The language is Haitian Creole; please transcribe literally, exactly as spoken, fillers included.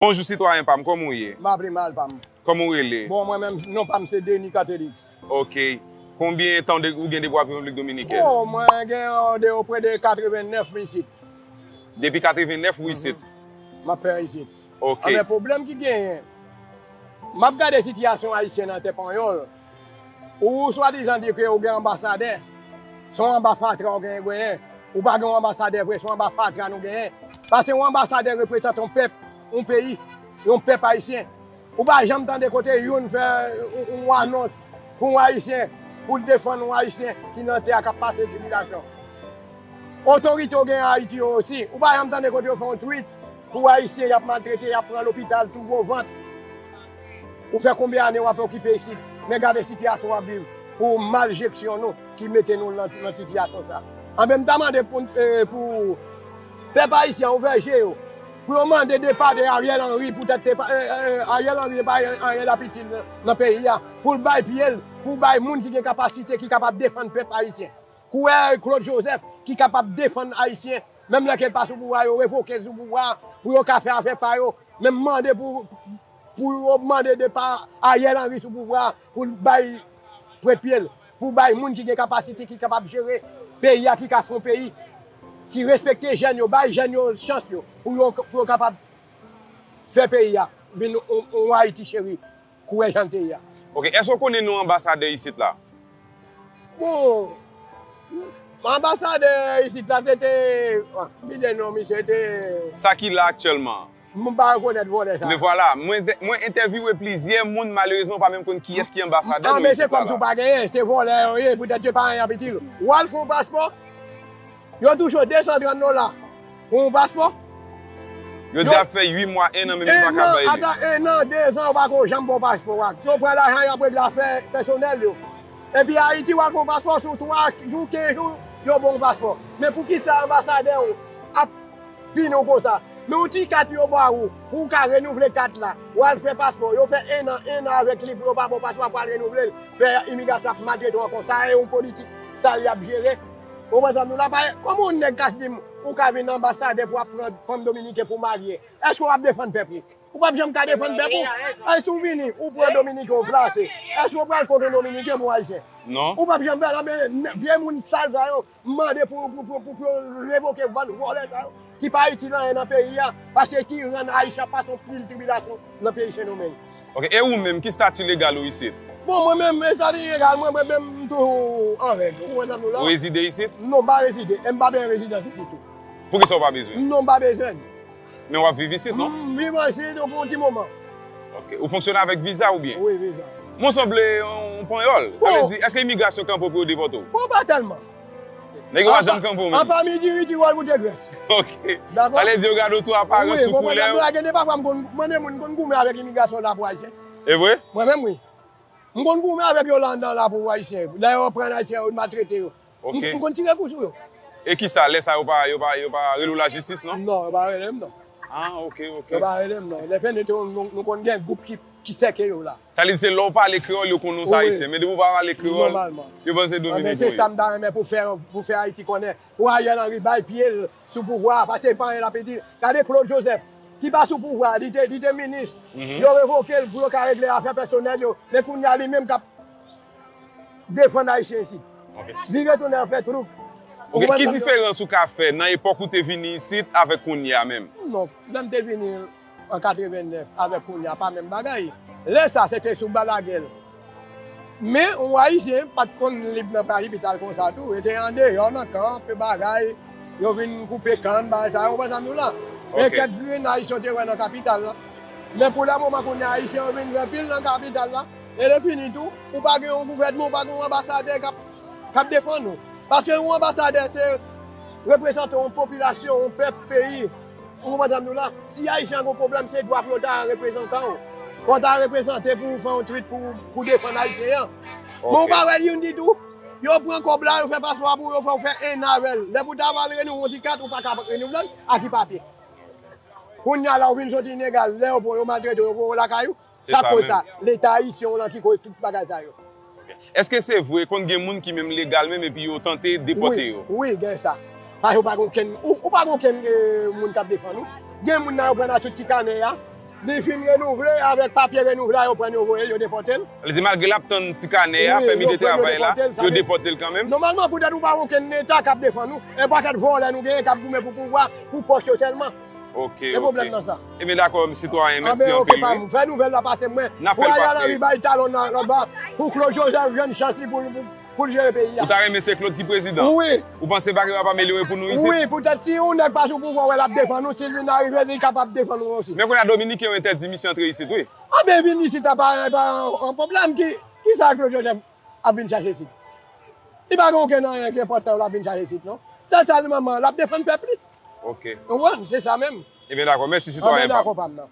Bonjou sitwayen pa m, kòman w ye? M pa pi mal pa m. Kòman w rele? Bon, mwen menm, non pa m se Denis Catelix. Ok. Konbyen tan de, ou gen depi w ap viv Repiblik Dominikèn? Bon, mwen gen de, prè de katreven nèf isit. Depi katreven nèf ou isit? M ap fè isit. Ok. Anben, pwoblèm ki genyen, m ap gade sitiyasyon ayisyen nan tè panyòl. Ou swadizan di ke ou gen anbasadè, se yon anba fatra ou genyen, genyen. Ou pa gen yon anbasadè vre, se yon anba fatra nou genyen. Paske yon anbasadè reprezante yon pèp, yon peyi, yon pèp ayisyen. Ou pa janm tande kote youn fè yon, yon anons pou yon ayisyen, pou l defann yon ayisyen ki nan tè a k ap pase tribilasyon. Otorite w gen Ayiti yo osi, ou pa janm tande kote yo fè yon tweet pou ayisyen y ap maltrete, y ap pran lopital tou gwo vant. Ou fè konbyen ane w ap okipe isit, men gade sitiyasyon w ap viv pou maljeksyon nou ki mete nou nan, nan sitiyasyon sa. Anben, m ta mande pou, eh, pou pèp ayisyen ouvè je yo, pou yo mande depa de Ariel Henry, poutèt se pa, eh, eh, Ariel Henry se pa anyen l ap itil nan, nan peyi a, pou l bay pye l, pou bay moun ki gen kapasite, ki kapab defann pèp ayisyen. Kou wè Claude Joseph ki kapab defann ayisyen, menm lè ke l pa sou pouvwa, yo revoke l sou pouvwa pou yo ka fè afè pa yo, men m mande pou, pou yo mande depa Ariel Henry sou pouvwa, pou l bay pwent pye l, pou bay moun ki gen kapasite, ki kapab jere peyi a, ki ka fè yon peyi, ki respekte jèn yo, bay jèn yo chans yo, pou yo, pou yo kapab fè peyi a vin yon, yon Ayiti cheri. Kou wè jan l te ye a. Ok, èske w konnen non anbasadè isit la? Bon, anbasadè isit la, se te, ah, m bliye non misye, te... Sa ki la aktyèlman? M pa rekonèt vòlè sa. Men vwala, mwen, mwen entèvyouwe plizyè moun, malerezman, w pa menm konn kiyès ki anbasadè nou isit la. Ah, men se kòmsi w pa genyen, se vòlè yo ye, poutèt yo pa anyen ap itil. W al fè yon paspò, yo touche w de san trant dola pou yon paspò. Yo di ap fè uit mwa, en an, men yo pa ka bay li. Ata en an, de zan, yo pa ko janm ba w paspò a. Yo pran lajan, y ap regle afè pèsonèl yo. Epi Ayiti, w al fè yon paspò sou twa jou, kenz jou, yo ba w yon paspò. Men poukisa anbasadè w ap pini w konsa? Men yon ti kat yo ba w pou w ka renouvle kat la. W al fè paspò, yo fè en an, en an avèk li pou yo pa ba w paspò pou w al renouvle l. Fè imigrasyon ap maltrete w ankò. Sa e yon politik sal y ap jere. Ou konprann sa m di w la? Kòman yon nèg ka di m ou ka vin anbasadè pou w ap pran fanm dominiken pou w marye? Èske w ap defann pèp ou? Ou p ap janm ka defann pèp ou. Èske w vini, ou pran dominiken, ou plase? Èske w pral kont yon dominiken pou w ayisyen? Non. Ou p ap janm fè sa, men vye moun sal sa yo, m mande pou, pou, pou, pou, pou yo revoke bann vòlè sa yo ki pa itil anyen nan peyi a, paske ki rann ayisyen ap pase yon pil tribilasyon nan peyi Sendomeng. Ok, e ou menm, ki estati legal ou isit? Bon, mwen menm, estati legal mwen, mwen menm, m toujou an règ. Ou konprann sa m di w la? Ou rezide isit? Non, m pa rezide. E m pa bezwen rezidans isit tou. Poukisa w pa bezwen? Non, m pa bezwen. Men w ap viv isit, non? M viv isit pou yon ti moman. Ok. Ou fonksyone avèk viza oubyen? Wi, viza. Men w sanble yon panyòl. Sa vle di, èske imigrasyon kanpe w pou yo depòte w? Bon, pa tèlman. Nèg yo pa janm kanpe w menm. Apa midi, wi, ti wòl pou te grès. Ok. Dakò? Sa vle di yo gade w sou aparans, sou koulè w. Wi, bon, gen de pafwa m konn mande moun, m konn goumen avèk imigrasyon la pou ayisyen. E vre? Mwen menm, wi. M konn goumen avèk yo la anndan la pou ayisyen. Lè yo pran ayisyen, yo maltrete yo. Ok. M, m konn tire kou sou yo. E kisa, lè sa yo pa, yo pa, yo pa rele w lajistis, non? Non, yo pa rele m, non. Ah, ok, ok. Yo pa rele m, non. Lè fini tou, nou, nou konn gen gwoup ki, ki sèke yo la. Sa vle di se lè w pale kreyòl, yo konnen w se ayisyen. Men depi w pa pale kreyòl, yo panse dominiken w ye. Anben, se sa m ta renmen pou fè, pou fè Ayiti konnen. Pou Ariel Henry bay pye l sou pouvwa a, paske pa anyen l ap itil. Gade Claude Joseph, ki pa sou pouvwa a, li te, li te minis. Yo revoke l pou yo ka regle afè pèsonèl yo. Men kounye a, li menm k ap defann ayisyen isit. Ok. Li retounen al fè twoub. Ok, ki diferans ou ka fè nan epòk ou te vini isit avèk kounye a menm? Non, lè m te vini an katreven nèf avèk kounye a, pa menm bagay. Lè sa, se te sou Balaguer. Men, yon ayisyen pa t konn lib nan kapital konsa tou. Yo te andeyò nan kan, fè bagay, yo vin koupe kann, bagay sa yo, ou konprann sa m di w la? Men kèk grenn ayisyen w te wè nan kapital la. Men pou lè moman kounye a, ayisyen yo vin gen anpil nan kapital la. E lè fini tou, ou pa gen yon gouvènman, ou pa gen yon anbasadè k ap, k ap defann ou. Paske yon anbasadè se reprezante yon popilasyon, yon pèp, peyi. Ou konprann sa m di w la? Si ayisyen an gen yon pwoblèm, se dwa pou yo ta reprezantan w. Pou w ta reprezante pou w fè yon twit pou, pou defann ayisyen an. Men ou pa wè youn ditou. Yo pran kòb la, yo fè paspò a pou yo fè w fè en an avè l. Lè pou w ta va al renouvle yon ti kat, ou pa ka renouvle l, a ki papye? Kounye a la, ou vin soti inegal, lè yo pran w, yo maltrete w, yo voye w lakay ou. Sa k koz sa? Leta ayisyen w lan ki koz tout bagay sa yo. Èske se vre, konn gen moun ki menm legal menm epi yo tante depòte yo? Wi, wi, gen sa. Paske ou pa gen okenn, ou, ou pa gen okenn, eh, moun k ap defann ou. Gen moun nan yo pran nan tout ti kanè a. Li fin renouvle, avèk papye renouvle a, yo pran l, yo voye l, yo depòte l. Li di malgre l ap tann ti kanè a, pèmi de travay la, yo depòte l kanmenm. Nòmalman, poutèt ou pa gen okenn leta k ap defann ou, e pakèt vòlè nou genyen k ap goumen pou pouvwa, pou pòch yo sèlman. Ok, ok. E pwoblèm nan sa. Ebyen dakò, sitwayen, mèsi anpil, wi. Fè nouvèl la pase mwen. N ap fè l pase. Ariel Henry bay talon nan lòt bò pou Claude Joseph jwenn chans li pou, pou, pou l jere peyi a. Ou ta renmen se Claude ki prezidan? Wi. Ou panse bagay yo ap amelyore pou nou isit? Wi, poutèt si yon nèg pa sou pouvwa, wè l ap defann ou, si l vin arive, li kapab defann ou osi. Men kounye a Dominiken yo entèdi misye antre isit, wi. Anben vin isit, a pa, pa yon pwoblèm ki, ki sa Claude Joseph ap vin chache isit? Li pa gen okenn anyen ki enpòtan l ap vin chache isit, non. Se sèlman l ap defann pèp li. Ok. Ou konprann? Se sa menm. Ebyen dakò, mèsi sitwayen pa m. Anben dakò pa m nan.